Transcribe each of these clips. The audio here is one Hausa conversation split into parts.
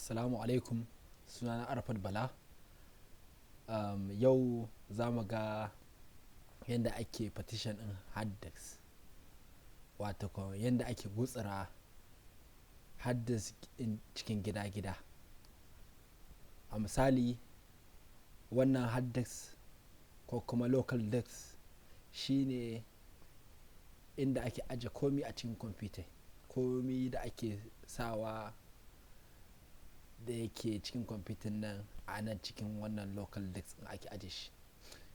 Assalamu alaikum, sunana Arafat Bala. Yau za mu ga yadda ake partition ɗin hard disk, wato yadda ake gutsura hard disk ɗin cikin gida-gida. A misali, wannan hard disk ko kuma local disk shine inda ake aje komi a cikin kwamfuta, komi da ake sawa da yake cikin kwamfutan nan, a nan cikin wannan local disk ɗin ake aje shi.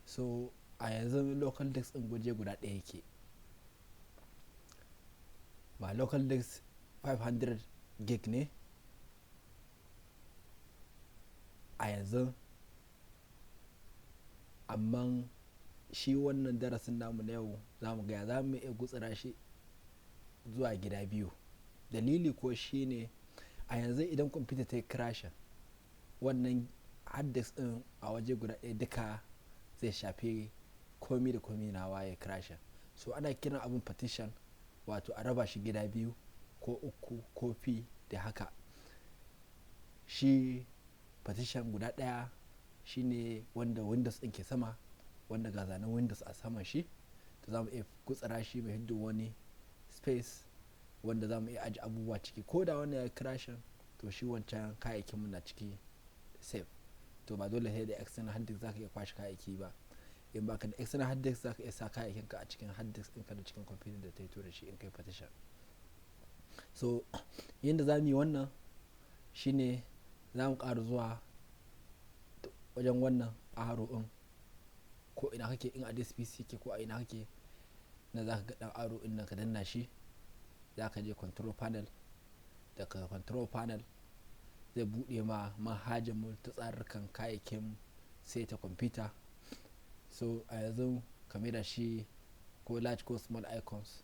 So a yanzu local disk ɗin gwaje guda ɗaya yake. Ba local disk 500 gig ne a yanzu, amma shi wannan darasin namu na yau za mu ga za mu iya gutsura shi zuwa gida biyu. Dalili ko shine a yanzu idan kwamfuta ta yi crashing, wannan hard disk ɗin a waje guda ɗaya duka zai shafi komi da komi nawa ya crashing. So ana kiran abun partition, wato a raba shi gida biyu ko uku ko fi da haka. Shi partition guda ɗaya shine wanda Windows ɗin ke sama, wanda ga zanen Windows a saman shi. To za mu iya gutsura shi mu hiddo wani space wanda za mu iya aje abubuwa ciki. Ko da wannan ya yi crashing, to shi wancan kayayyakin mu na ciki safe. To ba dole sai da external hard disk za ka iya kwashe kayayyaki ba. In baka da external hard disk, za ka iya sa kayayyakin ka a cikin hard disk ɗinka da cikin kwamfutar da ta hito da shi in kai partition. So yanda za mu yi wannan shine za mu ƙara zuwa wajen wannan arrow ɗin, ko ina kake, in a this PC ke ko a ina kake na, za ka ga ɗan arrow ɗin nan, ka danna shi, za ka je control panel. Daga control panel zai buɗe ma manhajar mu ta tsarurrukan kayayyakin saita kwamfuta. So a yanzu ka maida shi ko large ko small icons,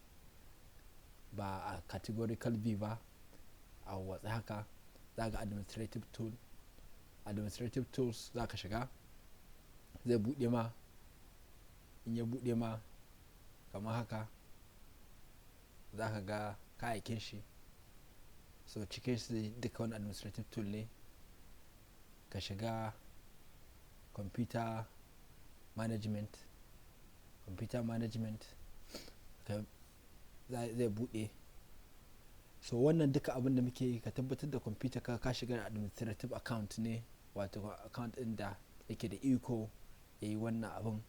ba a categorical view ba, a watsa haka, za ga administrative tool, administrative tools za ka shiga, zai buɗe ma. In ya buɗe ma kamar haka, za ka ga kayayyakin shi. So cikin shi duka wani administrative tool ne. Ka shiga computer management, computer management zai buɗe. So wannan duka abin da muke yi, ka tabbatar da computer ka ka shiga administrative account ne, wato account ɗin da yake da iko ya yi wannan abin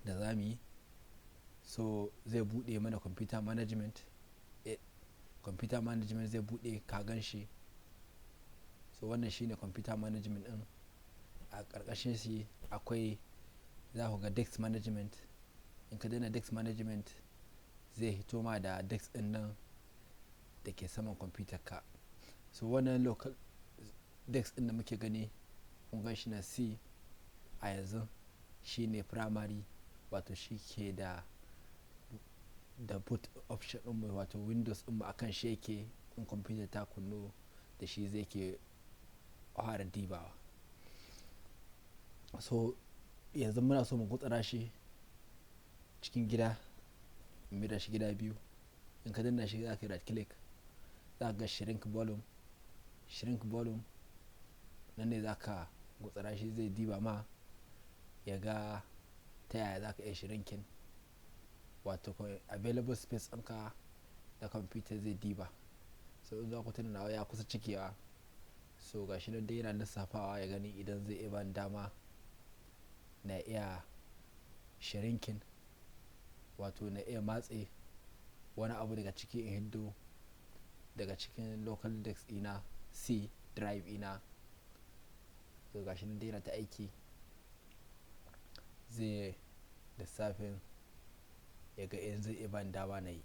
da za mu yi. So zai buɗe mana computer management. Computer management zai buɗe, ka gan shi. So wannan shine computer management ɗin. A ƙarƙashin shi akwai, za ku ga disk management. In ka danna disk management, zai hito ma da disk ɗin nan da ke saman kwamfutar ka. So wannan local disk ɗin da muke gani, kun gan shi na C a yanzu shine primary, wato shi ke da boot option ɗinmu, wato Windows ɗinmu akan shi yake. In kwamfuta ta kunnu, da shi zai ke fara dibawa. So yanzu muna so mu gutsura shi cikin gida, mu maida shi gida biyu. In ka danna shi, za ka yi right click, za ka ga shrink volume. Shrink volume nan ne za ka gutsura shi, zai diba ma ya ga ta yaya za ka iya shrinking, wato available space ɗinka da kwamfuta zai diba. So in za ku tuna, nawa ya kusa cikewa. So ga shi nan dai yana lissafawa ya gani idan zai iya bani dama na iya shrinking, wato na iya matse wani abu daga ciki in hiddo daga cikin local disk ina, C drive ina. So ga shi nan dai yana ta aiki, zai lissafin ya ga in zai iya bani dama na yi.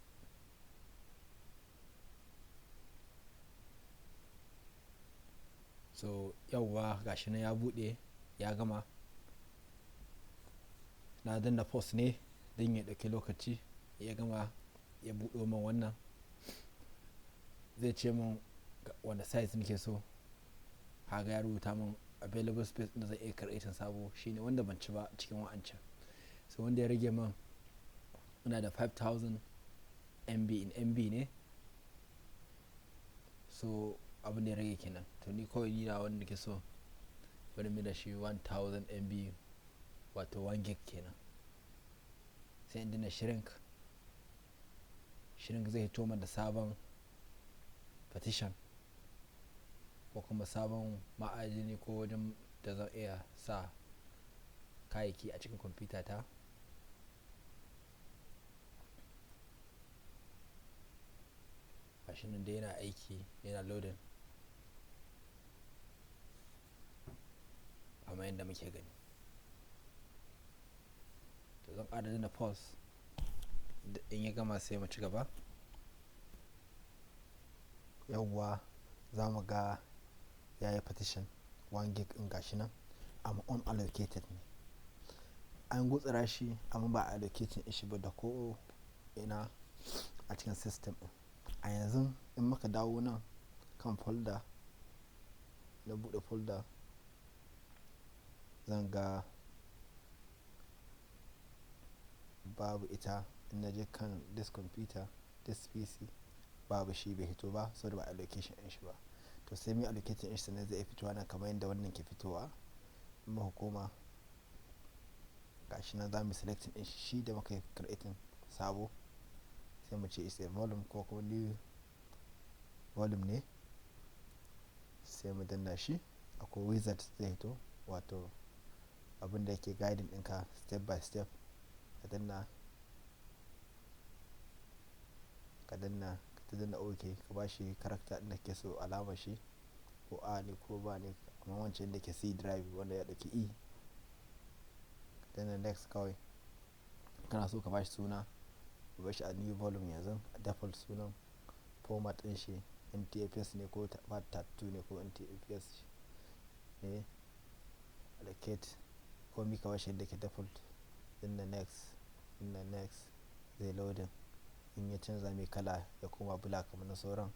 So yauwa, ga shi nan ya buɗe, ya gama. Na danna pause ne don ya ɗauki lokaci ya gama ya buɗo min wannan. Zai ce mun wane size nake so. Kaga ya rubuta mun available space da zai iya creating sabo shine wanda ban ci ba cikin wa'ancan. So wanda ya rage min, ina da 5000 MB, in MB ne. So Abin da ya rage kenan. To, ni kawai ni na wanda nake so bari mu da shi 1000 MB, wato 1 gig kenan. Sai in danna shrink. Shrink zai hito mana da sabon partition ko kuma sabon ma'ajini ko wajen da zan iya sa kayayyaki a cikin kwamfuta ta. Gashi nan dai yana aiki, yana loading kamar yadda muke gani. To, zan ƙara danna pause, in ya gama sai mu ci gaba. Yawwa, za mu ga ya yi partition 1 gig in, gashi nan, amma unallocated ne. An gutsura shi amma ba a allocating shi ba da ko ina a cikin system din. A yanzu in muka dawo nan kan folder, na buɗe folder, zan ga babu ita. In na je kan this computer, this PC, babu shi, bai hito ba saboda ba allocation din shi ba. To, sai mu allocating din shi sannan zai fitowa nan kamar yadda wannan ke fitowa. In muka koma, gashi nan, za mu selecting din shi da muka yi creating sabo, sai mu ce is a volume ko kuma new volume ne, sai mu danna shi. Akwai wizard zai hito, wato abin da yake guiding ɗinka step by step. Ka danna, ka danna, ka danna OK, ka ba shi character ɗin da ke so, alamar shi ko A ne ko ba ne, amma wancan da ke C drive wanda ya ɗauki E. Ka danna next kawai. Kana so ka ba shi suna, ka bar shi a new volume yanzu, a default sunan, format ɗin shi NTFS ne ko FAT32 ne ko NTFS ne, allocate komi ka bashi yadda ke default. Danna next, danna next, zai loading. In ya canza mai kala ya koma black kamar na sauran,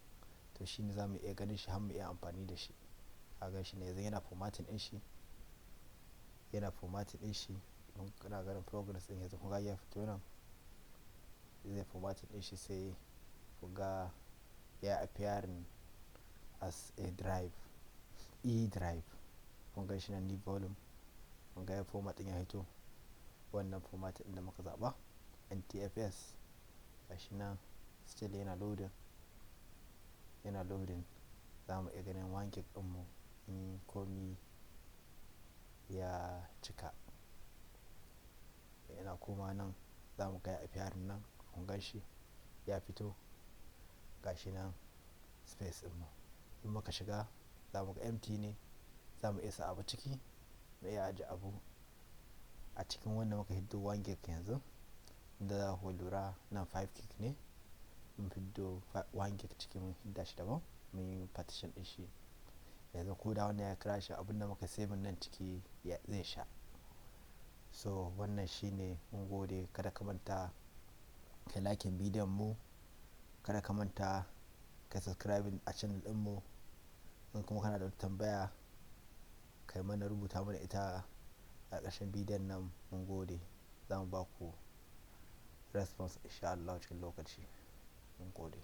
to shi ne za mu iya ganin shi har mu iya amfani da shi. A gan shi ne yanzu yana formatting din shi, yana formatting din shi. Mun kana ganin progress din yanzu. Kun ga ya fito nan, zai formatting din shi, sai ku ga ya appearing as a drive, E drive. Kun gan shi nan, new volume. Kun ga ya format din ya hito, wannan format din da muka zaba, NTFS. Gashi nan still yana loading, yana loading. Za mu iya ganin 1 gig ɗinmu in komi ya cika. Yana koma nan, za mu ga ya appearing nan. Kun gan shi ya fito, gashi nan space ɗinmu. In muka shiga, za mu ga empty ne. Za mu iya sa abu ciki, mu iya ajiye abu a cikin wanda muka hiddo 1 gig yanzu. Inda za ku lura nan 5 gig ne, mun fiddo 1 gig cikin, mun hidda shi daban, mun yi partition din shi. Yanzu ko da wannan ya crash, abinda muka save nan ciki zai sha. So wannan shine, mun gode. Kada ka manta ka like bidiyon mu, kada ka manta ka subscribe a channel din mu. In kuma kana da wata tambaya, kai mana rubuta mana ita a ƙarshen bidiyon nan. Mun gode, za mu ba ku response insha Allah cikin lokaci. Mun gode.